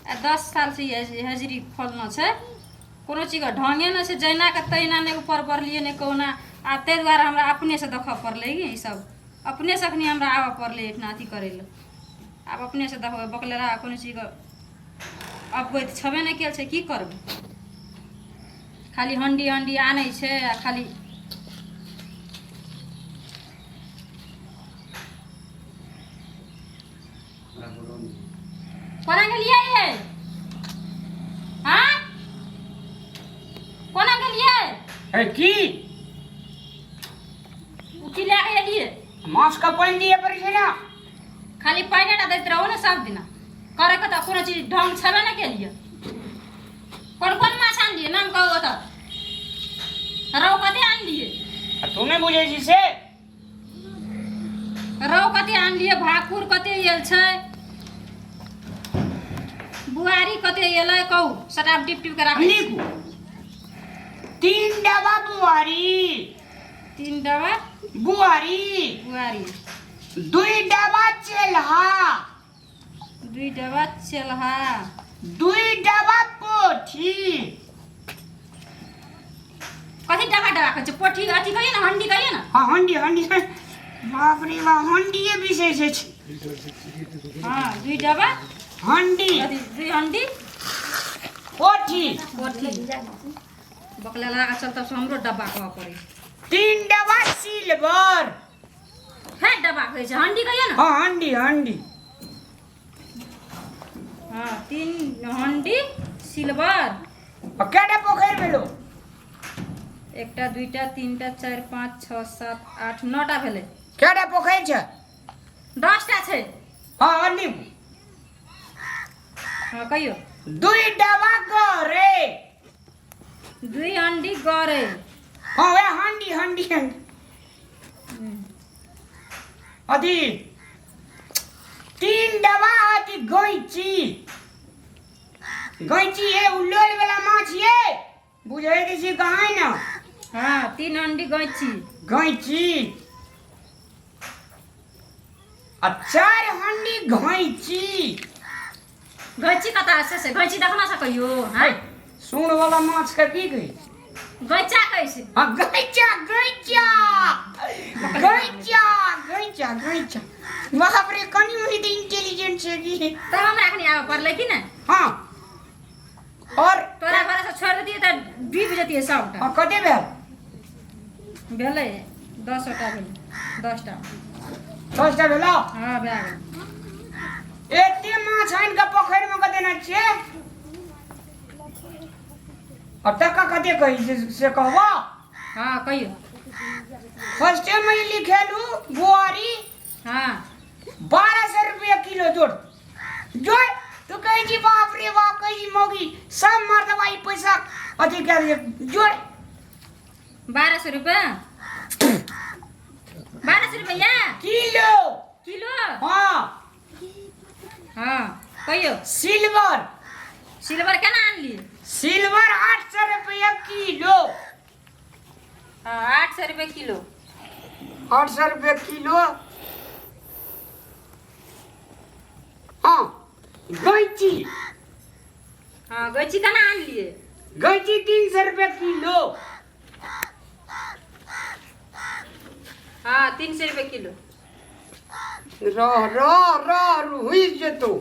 आ 10 साल से ई हजरी खोलना छै, कोनो चीजके ढङ्गे नहि छै। जहिनाके तहिना, नहि ऊपर बढ़लियै नहि कहुना। आ ताहि दुआरे हमरा अपनेसँ देखऽ पड़लै कि ईसब अपनेसँ अखनी हमरा आबऽ पड़लै एहिठिना अथी करै लए। आब अपनेसँ देखबै। बकलेरा कोनो चीजके अबगति छेबे नहि कयल छै। की करबै? खाली हण्डी हण्डी आनै छै आ खाली कोना गेलियै ये? हाँ, कोना गेलियै? ए की? ओ की लए के एलियै? माछ के पानि दिए पड़ै छै ने। खाली पानि टा दैत रहू ने सब दिना। करैके तऽ कोनो चीज ढंग छेबे नहि केलियै। कोन कोन माछ आनलियै, नाम कहू। ओतऽ रहु कते आनलियै? आ तू नहि बुझै छी से? रहु कते आनलियै, भाकुर कते आयल छै, बुआरी कते एलै, कहू। सटाप टिप टिप के राखै छी। लिखू, 3 डबा बुआरी। 3 डबा बुआरी। बुआरी। 2 डबा चेल्हा। 2 डबा चेल्हा। 2 डबा पोठी। कथी डबा डबा कहै छै? पोठी अथी कहिए ने, हंडी कहिए ने। हाँ, हंडी हंडी। बाप रे बाप, हंडीए विशेष छै। हाँ, 2 डबा हंडी। अथी 2 हंडी पोठी। पोठी। बकला लगा चल तब से हमरो डब्बा कहऽ पड़ै। 3 डबा सिल्वर। है, डब्बा कहै छै, हंडी कहिए ने। हाँ, हंडी हंडी। हाँ, 3 हंडी सिल्वर। आ केटा पोखरि भेलो? 1टा, 2टा, 3टा, 4, 5, 6, 7, 8, 9टा भेलै। केटा पोखरि छै? 10टा छै। हाँ, हंडी। हाँ, कहियो। 2 डबा गरे। 2 हंडी गरे। हाँ, वह हंडी हंडी हंडी। अथी 3 डबा अथी गैची गैची। ये उल्लोल वाला माछ, ये बुझै दै छी कहाँ ने। हाँ, 3 हंडी गैची। गैची आ 4 हंडी घैची। गैची कतऽ से गैची देखना छ कहियो? हाँ? सूंड वाला माछ के की कहै? गैचा कहै छै। हाँ, गैचा गैचा गैचा गैचा गैचा। बाप रे, कनि मनि तऽ इंटेलिजेंट छै की। तब हमरा एखनी आबऽ पड़लै कि नहि? हाँ, और तोरा भरोसे छोड़ि देतियै तऽ डूबि जतियै सबटा। हाँ, कते भेल? भेलै 10टा भेलै, 10टा। 10टा भेल? हँ, भए गेल। एते माछ आनि कऽ पोखरिमे कऽ देने छियै आ टका कते कहै छै से कहबो? हँ, कहियौ। फर्स्टे में ई लिखेलू बुआरी। 1200 रुपया किलो। जोड़ जोड़। तू कहै छी बाप रे बाप, कहै छी मौगी सब मर्दबा ई पैसा अथी कए दिए। जोड़। 1200 रुपया, 1200 रुपया। किलो। किलो? हाँ। हँ, कहियौ। सिल्वर। सिल्वर केना आनलियै? सिल्वर 800 रुपया किलो। हँ, 800 रुपया किलो। 800 रुपया किलो। हाँ, गैची। हँ, गैची केना आनलियै? गैची 300 रुपया किलो। हँ, 300 रुपया किलो। रह रह रह, रुहि जेतौ।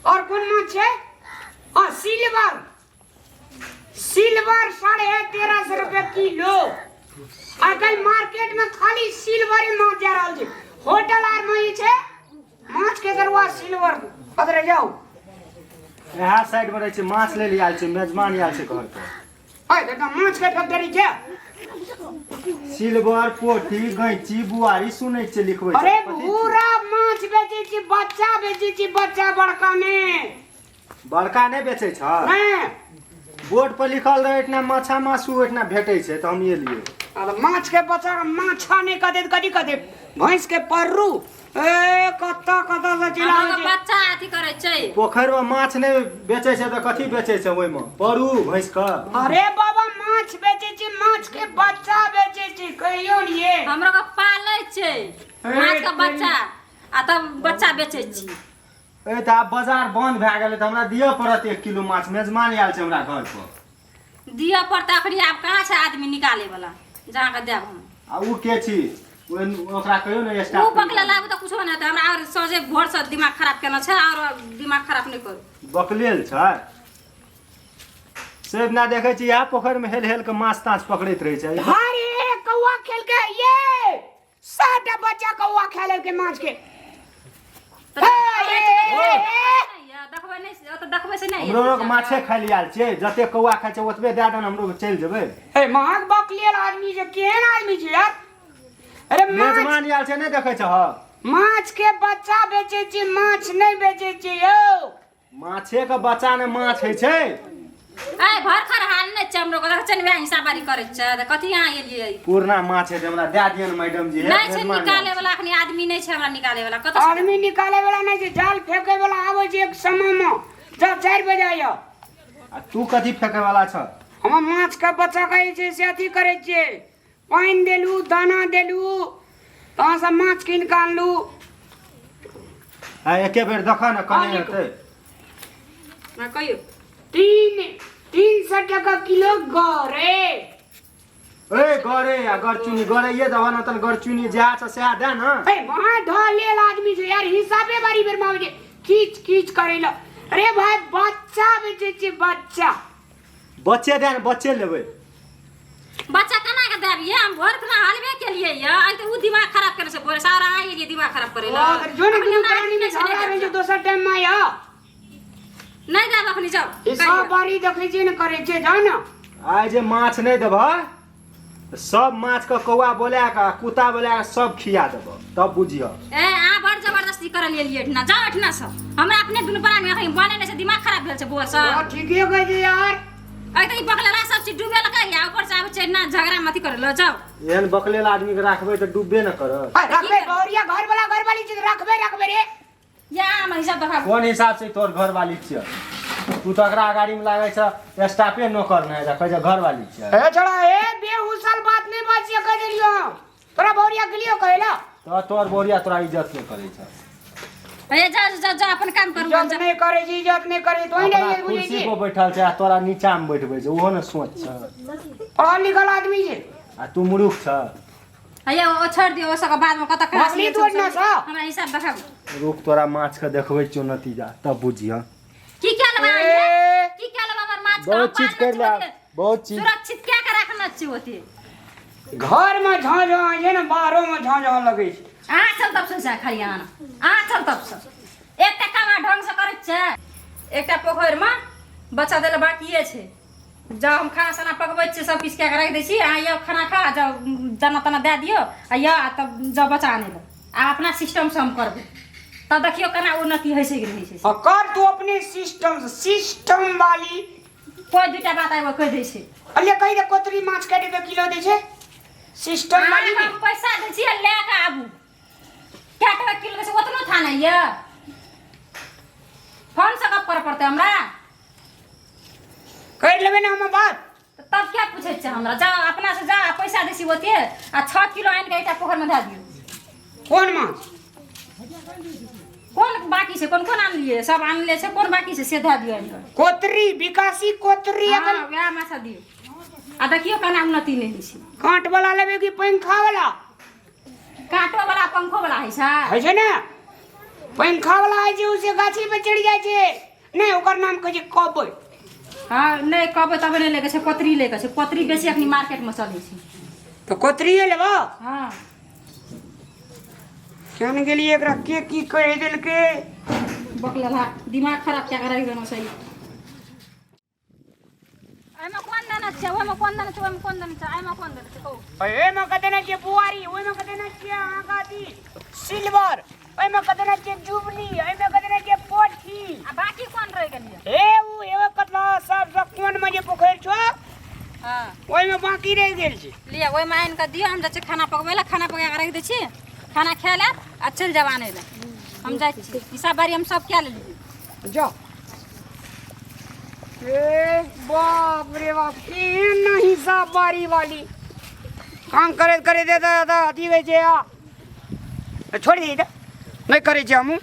और कोन माछ छै? हाँ, सिल्वर। सिल्वर 1350 रुपया किलो। आजकल मार्केट में खाली सिल्वर ही माछ जा रहल छै। होटल आर में ई छै माछ के तरुआ सिल्वर पदरे जाउ। इएह साइड मे रहै छै। माछ ले आयल छै, मेजबान आयल छै घर पर। है देखा, माछ के फैक्ट्री छै। सिल्वर, पोठी, गैंची, बुआरी सुनै छियै लिखबै छै। अरे कथी छियै? भूरा माछ बेचै छी, बच्चा बेचै छी, बच्चा, बड़का ने। बड़का नहि बेचै छ? नहि। बोर्ड पर लिखल रहै एहिठिना माछा मासु एहिठिना भेटै छै तऽ हम एलियै। अरे माछ के बच्चा के माछा नहि कदे, कथी कदे? भैंस के पर्रू। ए कतऽ कतऽ से चिल्ला अहाँके बच्चा अथी करै छै। पोखरिमे माछ नहि बेचै छै तऽ कथी बेचै छै ओहिमे? परू भैंस के? अरे बाबा, माछ बेचै छी, माछ के बच्चा बेचै छी, कहियो ने ये। हमरो के पालै छै माछ के बच्चा आ तब बच्चा बेचै छी। ए तऽ आब बाजार बंद भए गेलै तऽ हमरा दिअ पड़त 1 किलो माछ। मेजमान आयल छै हमरा घर पर। दिअ पड़तै। अखनी आब कहाँ छै आदमी निकाले वाला जहाँ के देब हम? आ उ के छी? ओकरा कहियो ने ओ स्टाफ। बकला लाबू तऽ कुछो नहि हेतै। हमरा आओर सोझे भोर से दिमाग खराब केने छै, आओर दिमाग खराब नहि करू। बकलेल छै से ना। देखै छी, इएह पोखरिमे हेल हेल के माछ ताछ पकड़ैत रहै छै। अरे, कौआ खेल के ये साटा बच्चा कौआ खेले के माछ के। तऽ हे, हे, हे, हे। देखबै नहि, ओतऽ देखबै से नहि। हमरो लोग माछे खाइ लए आयल छियै। जते कौआ खाइ छै ओतबे दए देन, हमरो चलि जेबै। हे, महग बकलेल आदमी छै। केहन आदमी छै यार? अरे, माछ मेजमान आयल छै, नहि देखै छह? माछ के बच्चा बेचै छी, माछ नहि बेचै छी यौ। माछे के बच्चा ने माछ होइ छै। ए, भर खर हाल नहि छै हमरो के। देखै छै ने, वएह हिसाबारी करै छै तऽ कथी अहाँ एलियै? पुरना माछ है, हमरा दए दियऽ ने मैडम जी। नहि छै। मेजमान आयल निकाले छै। वाला अखनी आदमी नहि छै हमरा निकाले वाला। कतऽ से? आदमी निकाले वाला नहि छै, जाल फेंके वाला आबै छै एक समय मे, जब 4 बजे आइयो। आ तू कथी फेके वाला छ? हम माछ के बच्चा के जे छै से अथी करै छियै, पानि देलू, दाना देलू, तहाँ से माछ कीन कऽ आनलू। आ एके बेर देख ने, कने हाँ, हेतै। हाँ, कहियौ। 300 टका किलो गरे। ए, गरे आ गरचुनी, गरैये दह न तन गरचुनी जएह छै सएह दए ने। ए, वहाँ ढह लेल आदमी छै यार। हिसाबे बारी बेर में आबै छै खींच खींच करै लए। अरे भाई, बच्चा बेचै छियै, बच्चा। बच्चे दए ने, बच्चे लेबै। बच्चा केना के देब ये? हम भोर खुना हलवे केलिए ये। आइ तऽ उ दिमाग खराब केने छै भोरे से, आओर अहाँ एलियै दिमाग खराब करै लए। ओ, जो ने अखनी दुनू हमरा प्राणी में आदमी नहि छै, झगड़ा नहि भेल छै देब। दोसर टाइम में आइयो। नहि देब अखनी, जाउ। हिसाब बारी देखै छियै ने, करै छियै, जाउ ने। आइ जे माछ नहि देबह तऽ सब माछके कौआ बोला कऽ आ कुत्ता बोला कऽ सब खिया देबह, तब बुझिह। ए, अहाँ बड़ जबरदस्ती करल एलियै एहिठिना। जाउ एहिठिना से। हमरा अपने दुनू प्राणी अखनी बने नहि छै, दिमाग खराब भेल छै भोर से। ओ, ठीके कहै छै यार। आइ तऽ ई बकलेला सब चीज डूबेलकै या ऊपर से आबै छै ना झगड़ा मत करै लए, जाउ। एहन बकलेल आदमीके राखबै तऽ डूबबे ने करत। आ, रखबै गौरिया घर वाला, घर वाली छै तऽ रखबै, रखबै रे। या हम हिसाब देखा। कोन हिसाब से तोहर घरवाली छियै? तू तऽ एकरा अगाड़ीमे लागै छ स्टाफे नौकर नहि देखै छै, घरवाली छियै। ए छोड़ा, ए, बेहुसल बात नहीं बाजिए, कह देलियो हम। तोरा बौरिया गेलियो कहला। तऽ तोहर बोरिया तोरा इज्जत नहि करै छ। ए, जा जा जा, अपन काम करू। इज्जत जा। नहीं करे छी, इज्जत नहीं करे तो ही अपना नहीं बुझै कुर्सी छी। पर बैठल छै आ तोरा नीचामे बैठबै छै, ओहो ने सोच छ। पढ़ल लिखल आदमी छै। आ तू मूर्ख छ। हैया, ओ छोड़ दियौ, ओ सबके बादमे कतऽ कहाँ भगली तू ओहिना सँ? हमरा हिसाब देखाबू। रुक, तोरा माछके देखबै छियौ नतीजा, तब बुझिह। की क्या लेबै अहाँ ये? ए, की क्या लेबै हमर माछ के? बहुत हम चीज पालने कर ले, छी, बहुत चीज। सुरक्षित क्या के रखना छी ओते? घर में झाँ झाँ होइ छै ने, बाहरो में झाँ झाँ लगै छै। अहाँ चल तब से खाली अहाँ अहाँ चल तब से। एकटा काम अहाँ ढंग से करैत छै? एकटा पोखरिमे बच्चा देले बाकिए छै। जाउ, हम खाना साना पकबै छियै, सब किछु कए कऽ राखि दै छी। अहाँ यौ खाना खा जाउ, दाना ताना दए दियौ आ यौ, आ तब जाउ बच्चा आनै लए। आ अपना सिस्टमसँ हम करबै तब देखियौ केना उन्नति होइ छै कि नहि होइ छै। आ कर तू अपने सिस्टम से, सिस्टम वाली। कोइ दूटा बात आबि कहि दै छै। अरे, कहि दे, कोतरी माछ काटि के किलो दै छै सिस्टम वाली। अहाँके हम पैसा दै छियै, लए कऽ आबू। कए टका किलो दै छै, ओतनो था नहि यऽ। फोनसँ गप करऽ पड़तै हमरा। कर लेबै ने हम बात। तऽ तब क्या पूछै छै हमरा? जाउ अपना से, जा, पैसा दै छी ओते आ 6 किलो आनि कऽ एकटा पोखरिमे धए दियौ। कोन माछ? कोन बाकी छै? कोन कोन आनलियै? सब आनले छै, कोन बाकी छै से धए दियौ आनि कऽ। कोतरी, विकासी कोतरी। हँ, एखन वएह माछा दियौ आ देखियौ केना उन्नति नहि होइ छै। काँट वाला लेबै कि पंखा वाला? काँटो वाला, पंखो वाला होइ छै? होइ छै ने, पंखा वाला होइ छै, ओ से गाछी पर चढ़ि जाइ छै। नहि, ओकर नाम कहै छै कबै। हँ, नहि, कहबै तबे नहि लैके छै। कोतरी लैके छै, कोतरी बेसी अखनी मार्केटमे चलै छै। तऽ कोतरिए लेबो। हँ। केहन गेलियै, एकरा के की कहि देलकै? बकलेला दिमाग खराब क्या कऽ राखि देना सही। एहिमे कोन देने छै? ओहिमे कोन देने छै? ओहिमे कोन देने छै? एहिमे कोन देने छै, कहू। एहिमे कते ने छियै बुआरी, ओहिमे कते ने छियै अहाँके अथी सिल्वर, ओहिमे कते ने छियै जुबली, ओहिमे कते ने छियै पोठी। आ बाकी कोन रहि गेलियै? हे, उ एगो कतला सबसँ कोनमे जे पोखरि छौ। ओहिमे बाकी रहि गेल छै। लिअ, ओहिमे आनि कऽ दियौ। हम जाइ छियै खाना पकबै लए। खाना पका कऽ राखि दै छी, खाना खाय लए आ चलि जायब आनै लए। हम जाइ छी, हिसाब बारी हम सब कए लेलियै। जाओ। ए बाप रे बाप, केहन न हिसाब बारी वाली। काम करैत करैत एतऽ एतऽ अथी होइ छै। आ छोड़ि दे तऽ, नहि करै छियै हमहूँ।